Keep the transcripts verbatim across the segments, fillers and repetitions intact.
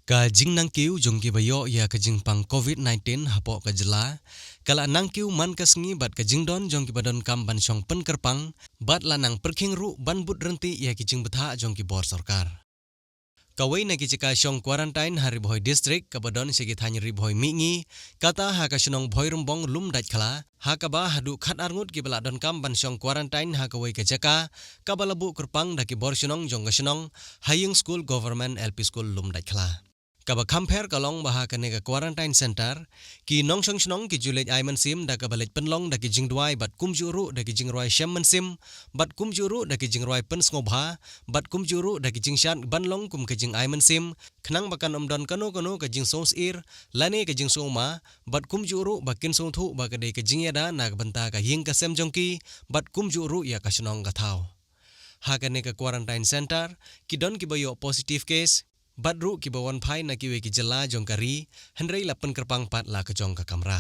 Ka jingnangkiew jong kiba ïoh ïa ka jingpang COVID nineteen hapoh ka jylla ka la nangkiew man ka sngi bad ka jingdon jong kiba donkam ban shong pynkyrpang bad la nang pyrkhing ruh ban bud ryntih ïa ki jingbthah jong ki bor sorkar. Kawei na ki jaka shong quarantine ha Ri Bhoi District kaba don sha ki thaiñ Ri Bhoi Mihngi, kata ha ka shnong Bhoirymbong Lumdaitkhla, ha kaba haduh khatar ngut kiba la donkam ban shong quarantine ha kawei ka jaka kaba la buh kyrpang da ki bor shnong jong ka shnong, ha ïing skul Government L P School Lumdaitkhla. Kaba kham pher ka long ba ha kane ka quarantine center, ki nongshong shnong ki ju leit ai mynsiem da kaba leit pynlong da ki jingduwai bad kumjuh ruh da ki jingrwai shem mynsiem, bad kumjuh ruh da ki jingrwai pynsngewbha, bad kumjuh ruh da ki jingshad ban long kum ka jingai mynsiem, khnang ba kan ym don kano kano ka jingsngewsyier lane ka jingsngewma, bad kumjuh ruh ba kin sngewthuh ba ka dei ka jingïada na ka bynta ka ïing ka sem jong ki, bad kumjuh ruh ïa ka shnong ka thaw. Ha kane ka quarantine center, ki don kiba ïoh positive case, bad ruh kiba wan phai na kiwei ki jylla jong ka ri, hynrei la pynkyrpang pat la ka jong ka kamra.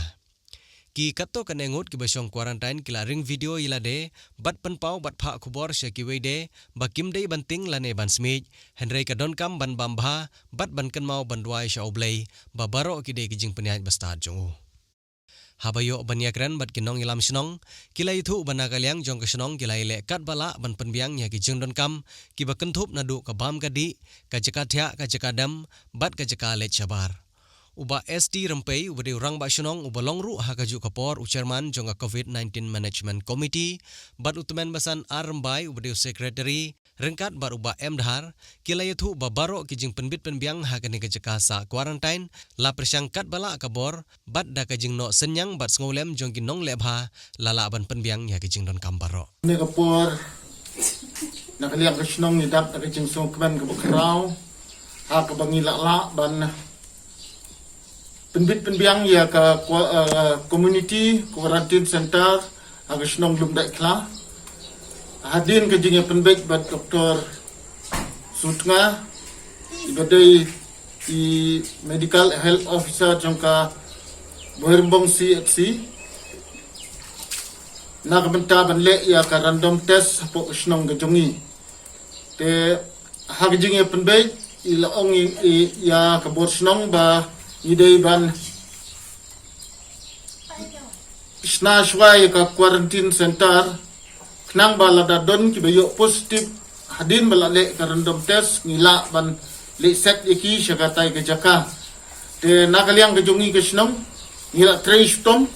Ki katto katne ngut kiba shong quarantine ki la ring video ïa lade, bad pynpaw bad phah khubor sha kiwei de, ba kim dei ban tieng lane ban smit, hynrei ka donkam ban bam bha, bad ban kynmaw ban duwai sha U Blei, ba baroh ki dei ki jingpynïaid bastad jong u. Haba ïoh ban ïakren bad ki nongïalam shnong, ki la ïathuh ba na ka liang jong ka shnong ki la ïaleh katba lah ban pynbiang ïa ki jingdonkam, kiba kynthup naduh ka bam ka dih, ka jaka thiah ka jaka dem, bad ka jaka leit shabar. U Bah S T Rympei uba dei u rangbah shnong uba long ruh ha kajuh ka por u chairman jong ka COVID nineteen Management Committee, bad u Tymmen Basan R Rymbai uba dei u secretary, ryngkat bad u Bah M Dhar, ki la ïathuh ba baroh ki jingpynbit pynbiang ha kane ka jaka sah quarantine, la pyrshang katba lah ka bor, bad da ka jingnoh synñiang bad sngewlem jong ki nongleh bha, la lah ban pynbiang ïa ki jingdonkam baroh. Kane ka por, na ka liang ka shnong ngi dap da ka jingsngewkmen kaba khraw, ha kaba ngi la lah ban pynbit pynbiang ïa ka qua-, eh, community quarantine center, ha ka shnong Lumdaitkhla. Hadien ka jingïapynbeit bad Doktor Sutnga, iba dei i Medical Health Officer jong ka Bhoirymbong C H C, na ka bynta ban leh ïa ka random test hapoh ka shnong ka jong ngi. Te ha ka jingïapynbeit, i la ong i, i, ïa ka bor shnong ba ngi dei ban shna shuwa ïa ka quarantine center, khnang ba lada don kiba ïoh positive, hadien ba la leh ka random test, ngi lah ban leit set ïa ki sha katai ka jaka. Te na ka liang ka jong ngi ka shnong, ngi la trei shitom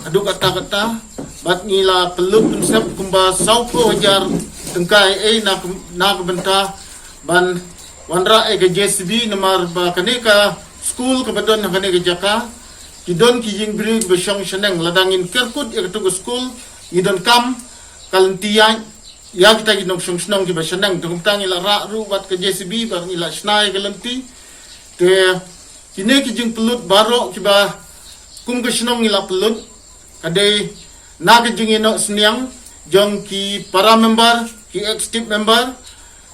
haduh katta katta, bad ngi la pynlut pynsep kumba sawphew hajar tyngka ei ei na ka, na ka bynta ban wanrah ïa ka J C B, namar ba kane ka skul kaba don ha kane ka jaka, ki don ki ïing briew kiba shong shaneng, lada ngin kerkut ïa kato ka skul, ngi donkam ka lynti ïaid ïa kita ki nongshong shnong kiba shaneng. Te kumta ngi la rah ruh bad ka J C B ba ngi la shna ïa ka lynti. Te kine ki jingpynlut baroh kiba kum ka shnong ngi la pynlut, ka dei na ka jingïanoh synñiang jong ki para member, ki executive member,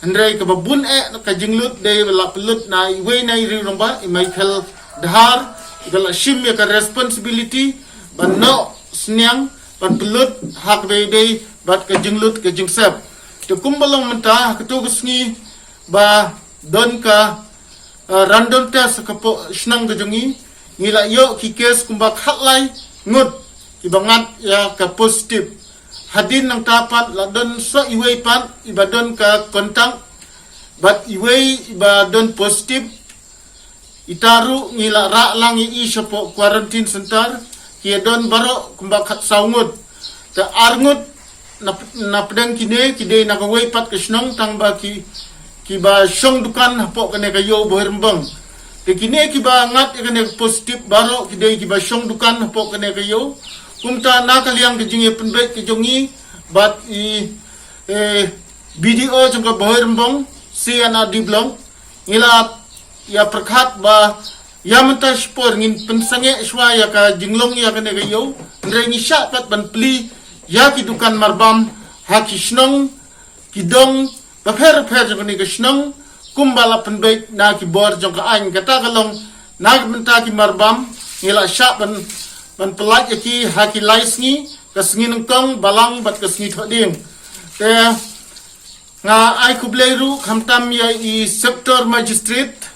hynrei kaba bun eh ka jinglut dei ba la pynlut na iwei na i rangbah, i Michael Dhar, iba la shim ïa ka responsibility ban noh synñiang, ban pynlut ha kaba ïadei bad ka jinglut ka jingsep. Te kumba long mynta, ha kato ka sngi ba don ka, eh, random test hapoh shnong ka jong ngi, ngi la ïoh ki case kumba khatlai ngut kiba ngat ïa ka positive. Hadien nangta pat la don sa iwei pat iba don ka contact, bad iwei iba don positive, ita ruh ngi la rah lang ïa i shapoh quarantine center, ki ïa don baroh kumba khatsaw ngut. Te ar ngut na, na pdeng kine ki dei na kawei pat ka shnong tang ba ki, kiba shong dukan hapoh kane ka ïew Bhoirymbong. Te kine kiba ngat ïa kane ka positive baroh ki dei kiba shong dukan hapoh kane ka ïew. Kumta na ka liang ka jingïapynbeit ka jong ngi bad i, eh, B D O jong ka Bhoirymbong, C and R D block, ngi la ïa pyrkhat ba ïa mynta shipor ngin pynsangeh shuwa ïa ka jinglong ïa kane ka ïew, hynrei ngi shah pat ban plie ïa ki dukan marbam ha ki shnong ki dong bapher bapher jong kane ka shnong, kumba la pynbeit na ki bor jong ka aiñ. Kata ka long na ka bynta ki marbam, ngi la shah ban, ban pyllait ïa ki ha ki lai sngi, ka sngi nyngkong, balang bad ka sngi thohdieng. Te nga ai khublei ruh khamtam ïa i sector magistrate,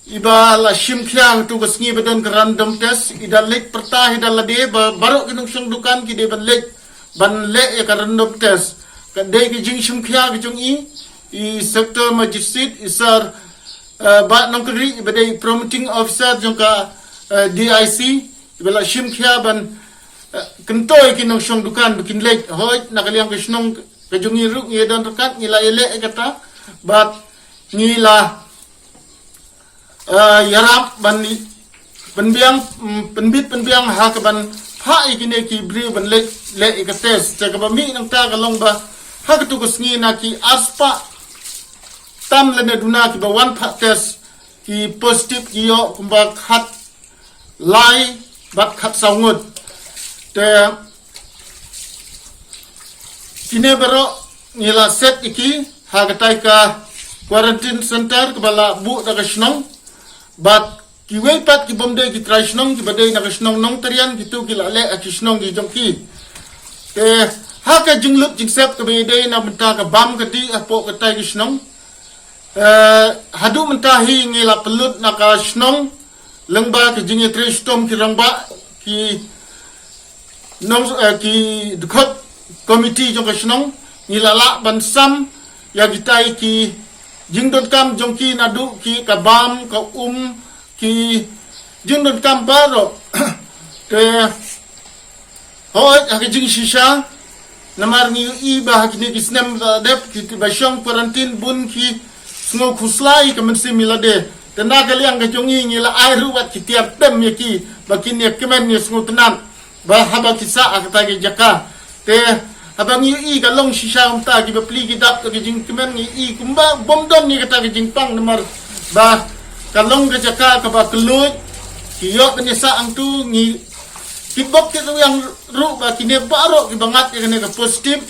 Iba la shim khia ha tu ka sngi ba don ka random test, i da leit pyrta hi da lade ba baroh ki nongshong dukan ki dei ban leit ban leh ïa ka random test. Ka dei ka jingshim khia ka jong i, i Sector Magistrate, i Sir, eh, Bah Nongkynrih, iba dei Promoting Officer jong ka, eh, D I C, iba la shim khia ban, eh, kyntu ïa ki nongshong dukan ba kin leit. Hooid, na ka liang ka shnong ka jong i ruh ngi don ryngkat, ngi la ïaleh ïa kata, bad ngi la ah, ïarap ban, pynbiang, mm, pynbit pynbiang ha ka ban phah ïa kine ki briew ban leh, leh ïa ka test. Te kaba mih nangta ka long ba ha ka tu ka sngi na ki arspah tam lane duna kiba wan phah test, ki positive ki ïoh kumba khatlai bad khatsaw ngut. Te kine baroh ngi la set ïa ki ha katai ka quarantine center kaba la buh da ka shnong. Bad kiwei pat ki bym dei ki trai shnong kiba dei na ka shnong Nongtarian, kitu ki la leh ha ki shnong ki jong ki. Te ha ka jinglut jingsep kaba ïadei na bynta ka bam ka dih hapoh katai ka shnong. Eh, haduh mynta hi ngi la pynlut na ka shnong lyngba ka jingïatrei shitom ki rangbah, ki nong, eh, ki dkhot komiti jong ka shnong, ngi la lah ban sam ïa kitai ki jingdonkam jong ki, naduh ki ka bam, ka um, ki jingdonkam baroh. Te hooid, ha ka jingshisha, namar ngi ïohi ba ha kine ki snem ba dep, ki, kiba shong quarantine bun ki sngew khuslai ka mynsiem ïa lade. Te na ka liang ka jong ngi, ngi la ai ruh wat ki tiar tem ïa ki ba kin ïa kmen ïa sngewtynnat ba haba ki sah ha kata ka jaka. Te haba ngi ïohi ka long shisha, kumta ki bapli ki dap da ka jingkmen, ngi ïohi kumba bym don ïa kata ka jingpang, namar ba ka long ka jaka kaba kylluid, ki ïoh ban ïa sah hangtu. Ngi, ki bok ki rwiang ruh ba kine baroh kiba ngat ïa kane ka positive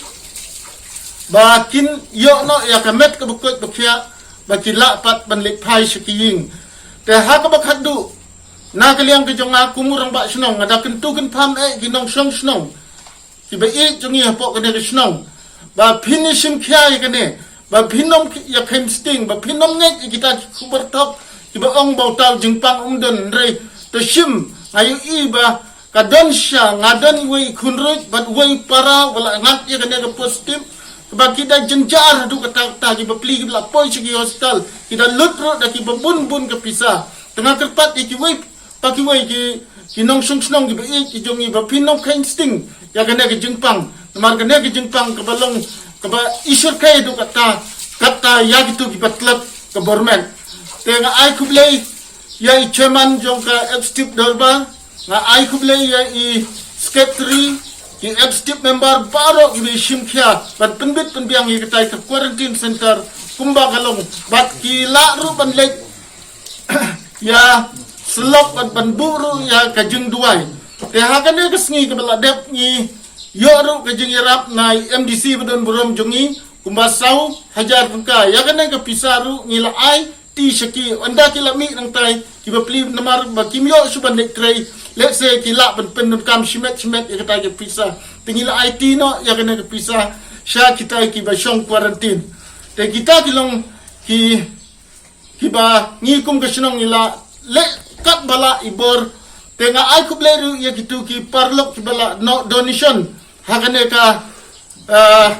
ba kin ïoh noh ïa ka met kaba koit ba khiah, ba ki lah pat ban leit phai sha ki ïing. Te ha kaba khatduh, na ka liang ka jong nga kum u rangbah shnong, nga da kyntu kynpham eh ki nongshong shnong kiba ïeit jong ngi hapoh kane ka shnong, ba phin ïa shim khia ïa kane, ba phin ym ïa kheiñ sting, ba phin ym ngeit ïa kita ki khubor thok kiba ong ba uta u jingpang um don. Hynrei to shim, nga ïohi ba ka don sha, nga don iwei i khun ruh bad iwei i para ba la ngat ïa kane ka positive, ba ki da jynjar haduh katta katta, ki bapli ki la poi sha ki hospital, ki da lut ruh da kiba bun bun ka pisa. Te nga kyrpad ïa kiwei pa kiwei ki, ki nongshong shnong kiba ïeit ki jong ngi, ba phin ym kheiñ sting ïa kane ka jingpang, namar kane ka jingpang kaba long kaba i shyrkhei haduh katta katta ïa kitu kiba tlot ka bor met. Te nga ai khublei ïa i chairman jong ka executive dorbar, nga ai khublei ïa i secretary, ki executive member baroh kiba shim khia ban pynbit pynbiang ïa katai ka quarantine center kumba ka long, bad ki lah ruh ban leit ïa syllok bad ban buh ruh ïa ka jingduwai. Te ha kane ka sngi kaba la dep ngi ïoh ruh ka jingïarap na i M D C ba don burom jong ngi kumba saw hajar tyngka. Ïa kane ka pisa ruh ngi la ai ti sha ki, ynda ki la mih nangtai ki bapli, namar ba kim ïoh shuh ban leit trei, let's say ki lah ban pyndonkam shimet shimet ïa katai ka pisa. Te ngi la ai ti noh ïa kane ka pisa sha kitai kiba shong quarantine. Te kita ki long ki, kiba ngi kum ka shnong ngi la leh katba lah i bor. Te nga ai khublei ruh ïa kitu ki paralok kiba la noh donation ha kane ka, ah,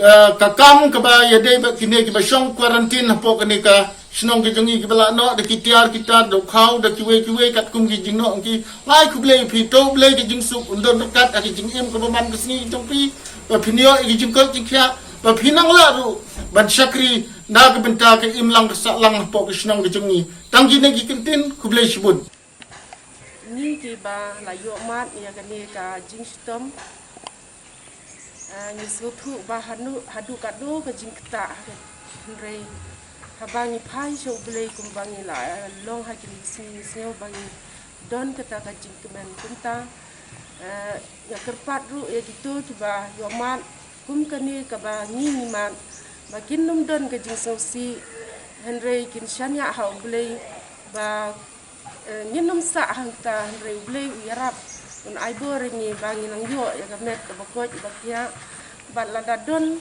ah, ka kam kaba ïadei bad kine kiba shong quarantine hapoh kane ka shnong ka jong ngi, kiba la noh da ki tiar ki tar, da u khaw, da kiwei kiwei katkum ki jingnoh ki. Nga ai khublei ïa phi, to U Blei ka jingsuk un don ryngkat ha ka jingim kaba man ka sngi jong phi, ba phin ïoh ïa ki jingkoit jingkhiah, ba phin nang lah ruh ban shakri na ka bynta ka imlang ka sahlang hapoh ka shnong ka jong ngi. Tang kine ki kyntien, khublei shibun. Ngi kiba la ïoh mad ïa kane ka jingshitom, ah, ngi sngewthuh ba hanu, haduh katno ka jingktah, hynrei haba ngi phai sha U Blei kumba ngi la, eh, long ha kine ki sngi, ngi sngew ba ngi don kata ka jingkmen. Kumta, eh, nga kyrpad ruh ïa kito kiba ïoh mad kum kane kaba ngi ngi mad, ba kin ym don ka jingsngewsih, hynrei kin shaniah ha U Blei ba, eh, ngin ym sah hangta, hynrei U Blei u ïarap, un ai bor ïa ngi ba ngin nang ïoh ïa ka met kaba koit ba khiah. Bad lada don,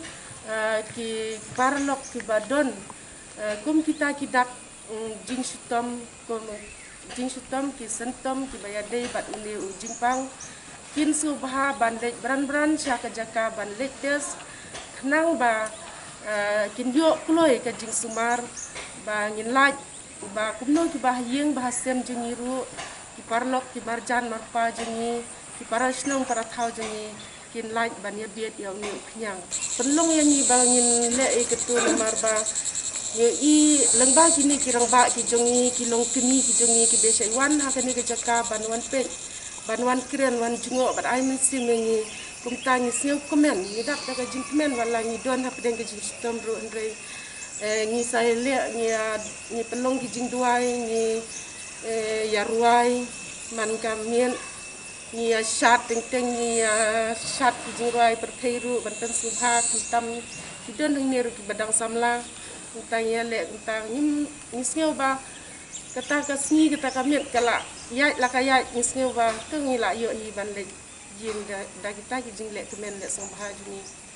eh, ki paralok kiba don, eh, kum kita ki dak Jingshitom, jingshitom ki symptom kiba ïadei bad une u jingpang, kin sngewbha ban leit bran bran sha ka jaka ban leit test, khnang ba kin ïoh kloi ka jingsumar, ba ngin lait ba kumno kiba ha ïing ba ha sem jong ngi ruh, ki paralok ki marjan marpa jong ngi, ki parashnong parathaw jong ngi kin lait ban ïa bieit ïa une u khñiang. Pynlong ïa ngi ba ngin leh ïa katu namar ba ngi i lyngba kine ki rangbah ki jong ngi, ki longkmie ki jong ngi kiba shait wan ha kane ka jaka ban wan peit, ban wan kren, wan jngoh bad ai mynsiem ïa ngi. Kumta ngi sngewkmen, ngi dap da ka jingkmen wat la ngi don hapdeng ka jingshitom ruh, hynrei ngi sa ïaleh, ngi ïa, ngi pynlong ki jingduwai, ngi ïa rwai man ka miet, ngi ïa shad teng teng, ngi ïa shad ki jingrwai pyrthei ruh ban pynsngewbha, khamtam ki don hangne ruh kiba dang samla. Kumta ngi ïaleh, kumta ngi sngew ba kata ka sngi, kata ka miet ka la ïaid, la ka ïaid, ngi sngew ba to ngi la ïoh hi ban leit ïing da kita ki jingleh kmen leh sngewbha jong ngi.